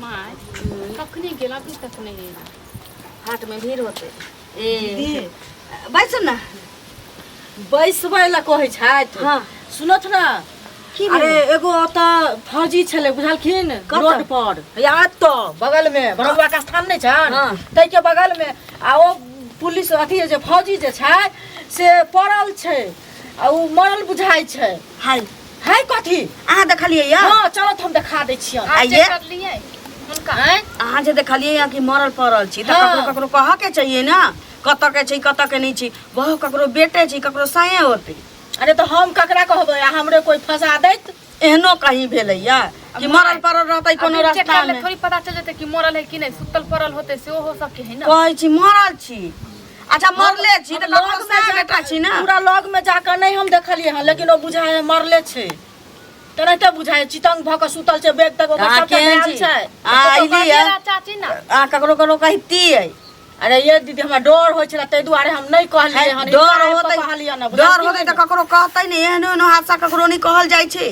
माय कखनी गेल अभी तक नहीं एला। हाट में भीड़ होते। ए दीदी बैस ना। बैसबै लए कहै छथि। हाँ। सुनत ना। की अरे भेल? एगो ओतऽ फौजी छलै बुझलखिन। कतऽ? रोड पर या एतऽ बगल में बड़ौआ के स्थान नहि छनि हाँ। ताहिके बगल में, आ ओ पुलिस अथी जे फौजी जे छै से पड़ल छै आ ओ मरल बुझाइ छै। हाय है कथी? अहाँ देखलियै या? हाँ चलो तऽ हम देखा दै छियनि। अहाँ आइये। चेक करलियै हुनका? आँय? अहाँ जे देखलियै या कि मरल पड़ल छी तऽ हाँ। ककरो ककरो कहऽ के चाहिए ना, कतऽ के छै कतऽ के नहि छै। बहु ककरो बेटे छै, ककरो साये होतै। अरे तऽ हम ककरा कहबै आ हमरे कोइ फंसा दैत। एहनो कहीं भेलैया कि मरल पड़ल रहतै कोनो अभी चेक रास्ता करले में? थोड़ी पता चल जेतै कि मरल है कि नहीं, सुतल पड़ल होतै सेहो हो सके है ना। कहै छी मरल छी। अच्छा मरले छी तऽ हम ककरो लग में साया जा बेटा छी ना। पूरा लग में जाकर नहीं हम देखलियै हन, लेकिन ओ बुझाय है मरले छै, तेनाहिते बुझाय है, चितंग भऽ कऽ सुतल छै, बैग तक ओकर अहाँ सबटा केहन धयल छी? छै। अहाँ अइली है? चाची ना। अहाँ ककरो ककरो कहितियै? अरे ये दीदी, हमरा डर होइ छलै ताहि दुआरे हम नहि कहलियै हन। डर हिनका आबि कऽ होतै, कहलियै ने, डर बुझलखिन होतै ने? तऽ ककरो कहतै ने। एहन एहन हादसा ककरो नहि कहल जाइ छै।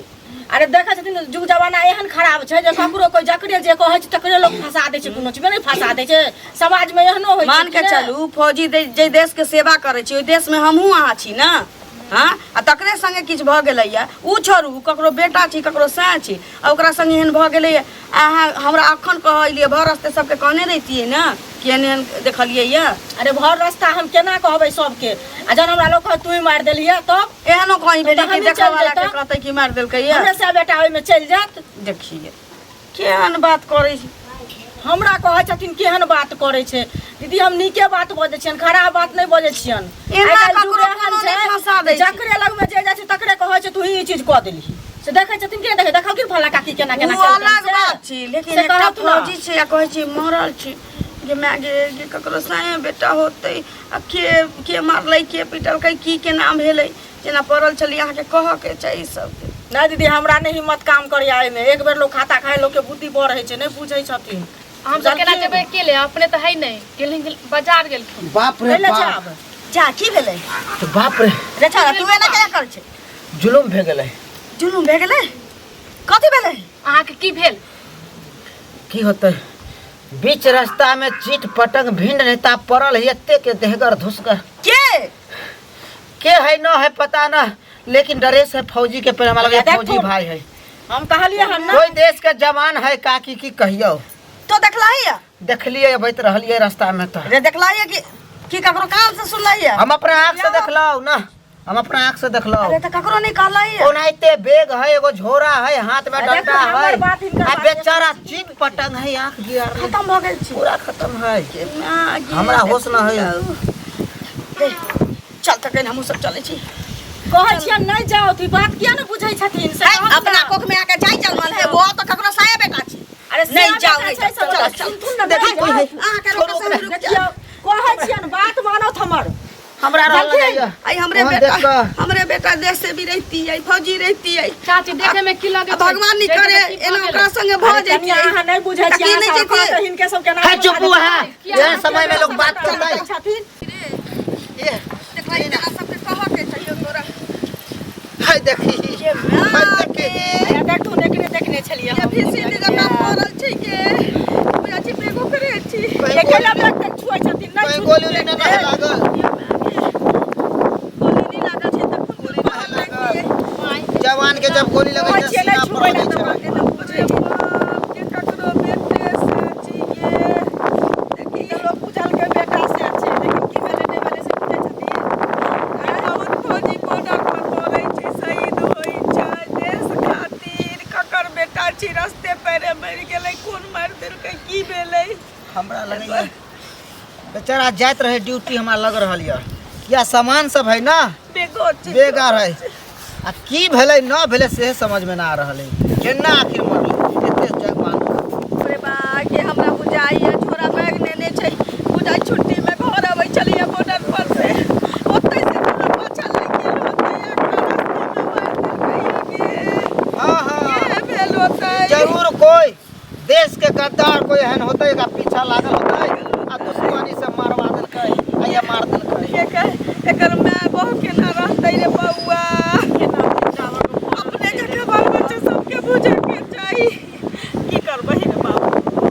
अरे देखै छथिन युग जमाना एहन खराब छै जे ककरो कोइ जकरे जे कहै छै तकरे लोक फंसा दै छै, कोनो चीजमे नहि फंसा दै छै। समाजमे एहनो होइ छै मान के कि ने? चलू फौजी जे देश के सेवा करै छै ओहि देश में हमहूँ अहाँ छी ना। हाँ आ तकरे संगे किछु भऽ गेलैया, उ छोड़ू, ककरो बेटा छी ककरो साँय छी आ ओकरा संगे एहन भऽ गेलैया। अहाँ हमरा अखन कहलियै, भर रस्ते सबके कहने रहितियै ने कि एहन एहन देखलियै या। अरे भर रास्ता हम केना कहबै सबके, आ जहन हमरा लोक कहत तू ही मारि देलियै तब एहनो कहीं भेलै तऽ कि हमही देखऽ चलि वाला के जैतऽ। कहतै कि मारि देलकै या। हमरे से बेटा ओहिमे चलि जायत। देखियै केहन बात करै छै। हमरा कहै छथिन केहन बात करै छै। दीदी हम नीके बात बजै छियनि, खराब बात नहि बजै छियनि। एना आइ काल्हि ककरो युग एहन कोनो नहि छै, फंसा दै छै। जकरे लगमे जे जाइ छै तकरे कहै छै तू ही ई चीज कऽ देलही। से देखै छथिन कि नहि देखै? देखलखिन फल्ला काकी केना केना ओ केलकनि अलग से? बात छी, लेकिन से एकटा कहत ना। फौजी छै आ कहै छी मरल छी। गे माय गे, गे ककरो साया बेटा होतै आ के के मारलै के पिटलकै की केना भेलै, जेना पड़ल छलियै अहाँके कहऽ के चाही सबके। नहि दीदी, हमरा नहि हिम्मत काम करिया एहिमे। एक बेर लोक खाता खाय लोकके बुद्धि बढ़ै छै, नहि बुझै छथिन। हम सब केना जेबै अकेले? अपने तऽ है नहीं, गेलखिन बाजार गेलखिन। बाप रे कैले बाप। जाब? जा की भेलै? तऽ बाप रे। रे छौड़ा, तू एना केना करै छै? जुलुम भए गेलै। जुलुम भए गेलै? कथी भेलै? अहाँके की भेल? की होतै, बीच रास्ता में चीट पटंग भिंड नेता पड़ल है, एते के देहगर धुसगर। के है न है पता न, लेकिन ड्रेस है फौजी के पहले, हमरा लगे फौजी भाई है। हम कहलिए हन ना। कोई देश के जवान है काकी, की कहियो। तो देखलही है? देखलिए अबैत रहलिए रास्ता में तो। रे देखलही है कि ककरो कान से सुनलही है? हम अपना आँख से देखलौ ना, हम अपना आँख से देखलौ। अरे तो ककरो नहीं कहलही है। ओनाहिते बैग है, एगो झोरा है, हाथ में अरे डंडा देखो, हमर है, बात हिनकर आ बात बेचारा चीट पटंग है, आँख गिरा रहल। खत्म भऽ गेल छी। पूरा खत्म है। के माँ गे, हमरा होश न है। ए, चल तऽ कहीं हमहूँ सब चलै छी। कहै छियनि नहि जाउ, ई बात किया ने बुझै छथिन से? है, कहू अपना ना। कोख में आके जाई जलमल है, वो तो ककरो साया बेटा छी। अरे नहीं सिया जाओ, बेटा नहीं छै, जाओ, सब चलो, चलो, चलो। सुनथुन ने, देखी नहीं कोई जाउ। है। अहाँके रोकऽ से हम रुक देखियौ, जायब। कहै छियनि बात मानत हमर। हमरा रहल जानकी, जाइए। आई हमरे ओहन बेटा, देख कऽ। हमरे बेटा देश से भी रहती आई, फौजी रहती आई। चाची देखे में की लगे आ भगवान नहीं करे एना ओकरा संगे भऽ अरे कनिया, जैतियै। अहाँ नहि बुझै तऽ छियै, की अहाँ नहि सब जैतियै? कहत हिनके सब केना है चुप है, किया? एहन समय में लोग बात करतै। छथिन। ए, देखलही ना, सबके कहऽ के चाहिए तोरा। है देखी, है देखी। अरे देखू, देखने देखने छलियै ये हम। फिर जकाँ पड़ल छै के बुझा छी बेगो करे छी। कहीं ये केला गोली बैग तक छुअै छथिन, नहि कहीं छुअै गोली उली नहि रहे लागल। गोली नहि लागल छै तऽ खून गोली बहल नहि लागल। लागल। जवान के जब गोली लगै कहै छै छियै सीना नहि पर छुअै लगै लए छै। तऽ बात नहि बुझै अरे बाप के ककरो बेटे से छियै। देखी लोक बुझलकै बेटा से छै, लेकिन की भेलै नहि भेलै से बुझै छथिन। बहुत फौजी बॉर्डर पर मरै छै, शहीद होइ छै देश खातिर। ककर बेटा छी रस्ते पैरे मरि गेलै, कोन मारि देलकै, की भेलै? हमरा लगैया बेचारा जाइत रहे ड्यूटी, हमरा लग रहल यऽ किया सामान सब है ना, बेगो छै। बेग आर है, आ की भेलै न भेलै से समझ में ना आ रहल है, केना आखिर मरलै एते जवान। अरे बा के हमरा बुझाइया छोरा बैग नेने छै, बुझाइ छुट्टी में घर अबै छलैया बॉर्डर पर से, ओतै से पूरा पाछा लागि गेल होतै आ रास्ते में मारि देलकै के। हाँ हाँ के भेल होतै? जरूर कोई देश के गद्दार कोई एहन होतै एकरा पीछा लागल होतै आ दुश्मनी से मारवा देलकै आ या मार देलकै। एकर एकर माय बहु केना रहतै रे बौआ? अपने जकाँ बाल बच्चा सबके बुझे के चाही। की करबै रे बाबू?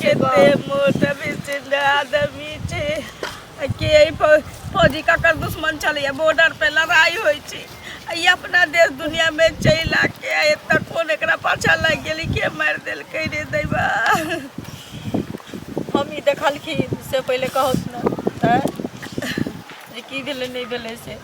कते मोट अभी आदमी छै आ के एहि फौजी ककर दुश्मन छलैया बॉर्डर पे लड़ाई होइ छै आ ई अपना देश दुनिया में चलि आके आ एतऽ कोन एकरा पाछा लागि गेलै के मारि देलकै रे दैबा। हम ई देखलखिन से पहिले कहत ने आँय जे की भेलै नहि भेलै से।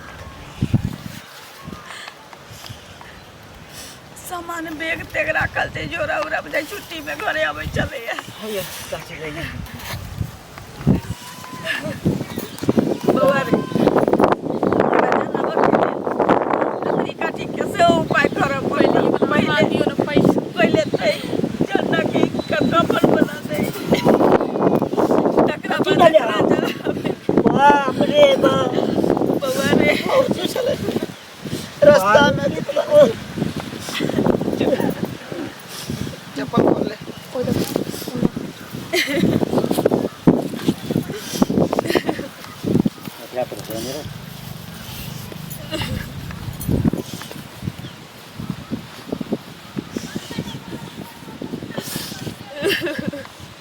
सामान बैग तेग राखल छै झोरा उरा बुझाइ छुट्टी में घरे अबै छलैया। हैया चाची गई। बौआ रे, एकरा जनाबऽ के लेल लकड़ी काठी के सेहो उपाय करऽ पहिले पहिले दियौ ने पैसा। पहिले तऽ जन्ना के कफन बना दे तकरा की बाद भेलै? एकरा जराबै। बाप रे बाप। बौआ रे, रास्ता में चप्पल खोल ले।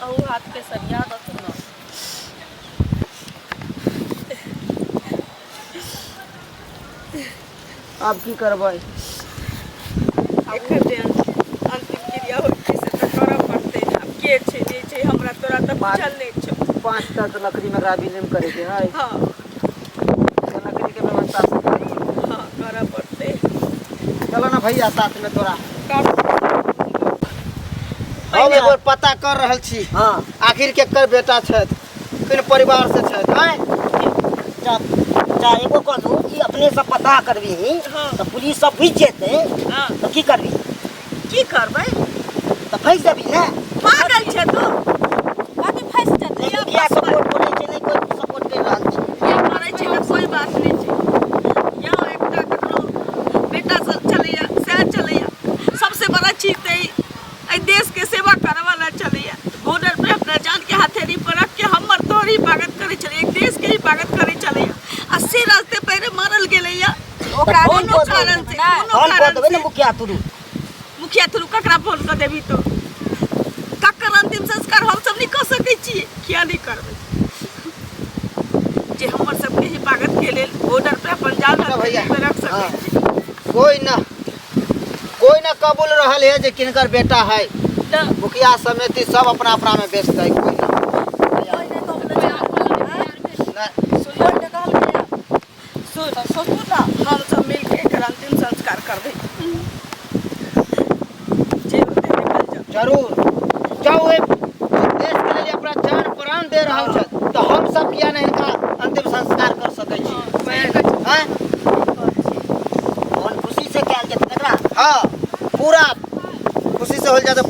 अहू हाथ के सरिया दथुन ने। आब की करबै? एखन जे अंतिम क्रिया होइ छै से तऽ करऽ पड़तै ने। आब के छै नहि छै हमरा तोरा तऽ बुझल नहि छौ। 5टा तऽ लकड़ी में एकरा विलीन करे के है। हँ। तऽ लकड़ी के व्यवस्था से करू। हँ, करऽ पड़तै। चलो ना भैया साथ में तोरा। कर। हम एक बेर पता कर रहल छी। हाँ। आखिर केकर बेटा छथि, किन परिवार से छथि। आँय जा जा एगो कहलहुँ कि अपने से पता करबही हाँ। तऽ पुलिस सब बुझि जेतै। हाँ। तऽ की करबही? की करबै? तऽ फँसि जेबही ने। पागल छै तू? कथी फँसि जेतै? नहि मुखिया सपोर्ट करै छै, नहि कोइ सपोर्ट करि रहल छै। के करै छै तऽ कोइ बात नहि छै। यहाँ एकटा ककरो बेटा सब छलैया सएह छलैया। सबसे बड़ा चीज तऽ एहि देश के सेवा करऽ वाला छलैया। बॉर्डर पे अपना जान के हथेली पर रख के हमर तोहर हिफाजत करै छलैया, एक देश के हिफाजत करै छलैया आ से रास्ते पैरे मारल गेलैया। ओकरा फोन कोनो कऽ देबै। कारण से, कोनो फोन कऽ कारण देबै ने से। मुखिया थ्रू। मुखिया थ्रू ककरा फोन कऽ देबही तो? ककर अंतिम संस्कार हम सब नहि कऽ सकै छियै? किया नहि करबै? जे हमर सबके हिफाजत के लेल बॉर्डर पे अपन जान चलो भैया। हथेली पे रख सकै छी। कोई ना कबूल रहल है जे किनकर बेटा है। तऽ मुखिया समिति सब अपना अपना में व्यस्त है। कोई ना कोइ नहि कहलकै। नहीं। कोइ नहि कहलकै। सुन सोचू ना, हम सब मिलके एकर अंतिम संस्कार करबै। जे होतै देखल जाउ। जरूर जाओ, एक देश के लिए अपना जान प्राण दे रहल छथि तऽ हम सब किया नहीं इनका अंतिम संस्कार कर सकै छी? हैं? मन खुशी से कयल जेतै एकरा। हाँ, पूरा खुशी से हो जाते।